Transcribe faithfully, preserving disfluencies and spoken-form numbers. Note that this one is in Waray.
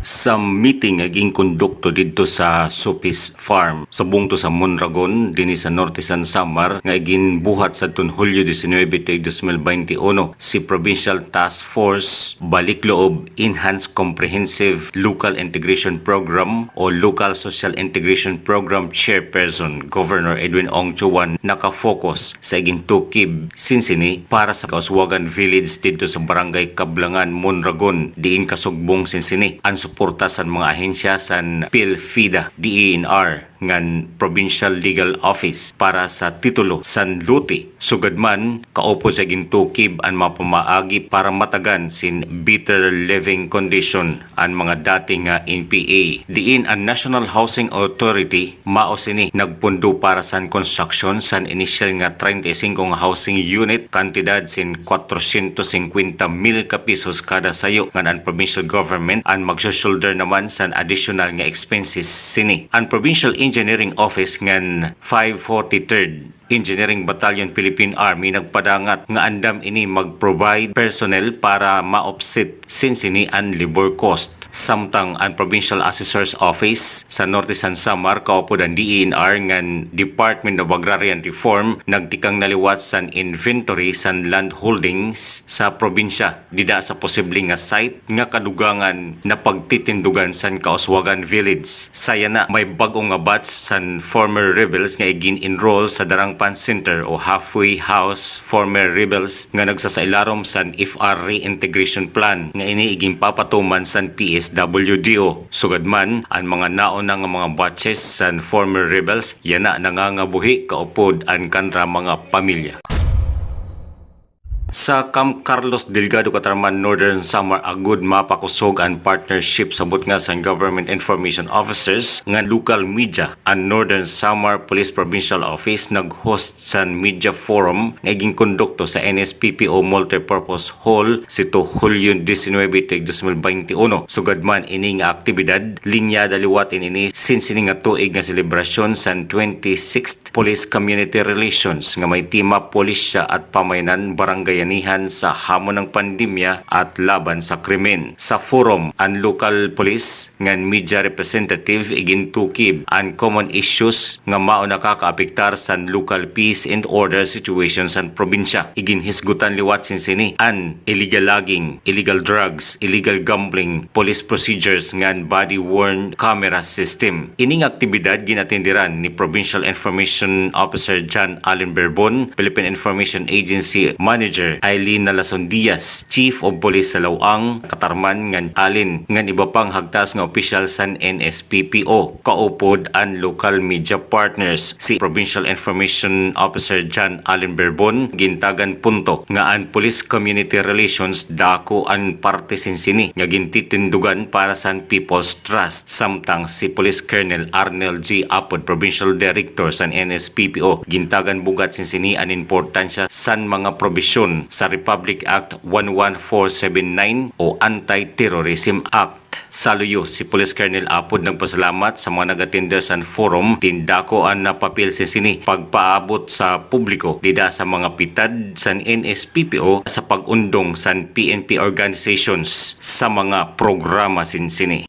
Sa meeting nga ginkondukto didto sa Supis Farm, sa bungto sa Mondragon, dinhi sa Norte San Samar, nga iginbuhat sadton Hulyo diecinuebe tuig dos mil baynte uno, si Provincial Task Force Balik Loob Enhanced Comprehensive Local Integration Program o Local Social Integration Program Chairperson Governor Edwin Ongchuan nakafocus sa igintukib sin sini para sa Kauswagan Village didto sa Barangay Kablangan, Mondragon, diin kasugbong sin sini an suporta san mga ahensya san PhilFIDA, DENR, ngan Provincial Legal Office para sa titulo san lote. Sugad man, kaupod sa gintukib an mga pamaagi para matagan sin better living condition an mga dati nga N P A. Diin an National Housing Authority, mao sini nagpundo para san construction san initial nga treinta y cinco nga housing unit, kantidad sin cuatrocientos cincuenta mil ka pesos kada sayo, ngan an provincial government an magso-shoulder naman san additional nga expenses sini. An Provincial Engineering Office ngan five forty-third Engineering Battalion Philippine Army nagpadangat nga andam ini mag-provide personnel para ma-offset sin sini an labor cost. Samtang an Provincial Assessor's Office sa Norte San Samar, kaupod an DENR ngan Department of Agrarian Reform, nagtikang na liwat san inventory san land holdings sa probinsya dida sa posible nga site nga kadugangan napagtitindugan san Kauswagan Village. Sa yana, may bag-o nga batch san former rebels nga igin-enroll sa Darangpan Center o Halfway House Former Rebels nga nagsasailarom san F R Reintegration Plan nga ini iginpapatuman san P S W D O. Sugad man, an mga nauna nga mga batches san former rebels, yana nangangabuhi kaupod an kanra mga pamilya. Sa Camp Carlos Delgado, Catarman, Northern Samar, agod mapakusog an partnership sa butnga san government information officers ngan local media, an Northern Samar Police Provincial Office nag-host san media forum nga iginkondukto sa N S P P O Multipurpose Hall, sito Hulyo diecinuebe tuig dos mil baynte uno. Sugad man ini nga aktibidad, linyada liwat ini sin sini nga tuig nga selebrasyon san twenty-sixth Police Community Relations nga may tema Pulisya at Pamayanan, Barangayanihan sa Hamon ng Pandemya at Laban sa Krimen. Sa forum, an local police ngan media representative igintukib an common issues nga mao nakakaapektar san local peace and order situation san probinsya. Iginhisgutan liwat sin sini an illegal logging, illegal drugs, illegal gambling, police procedures ngan body-worn camera system. Ining aktibidad gin-atenderan ni Provincial Information Officer John Allen Berbon, Philippine Information Agency Manager Eileen Nalason Diaz, Chief of Police sa Laoang, Catarman ngan Allen, ngan iba pang hagtas nga opisyal san N S P P O. Kaupod an local media partners. Si Provincial Information Officer John Allen Berbon gintagan punto nga an police community relations dako an parte sin sini nga gintitindugan para san people's trust, samtang si Police Colonel Arnel G Apod, Provincial Director san N S P P O, gintagan bug-at sin sini an importansya san mga probisyon sa Republic Act one one four seven nine o Anti-Terrorism Act. Sa luyo, si Police Colonel Apod nagpasalamat sa mga nag-atender san forum, tin dako an napapil sin sini pagpaabot sa publiko dida sa mga pitad san N S P P O sa pag-undong san P N P organizations sa mga programa sin sini.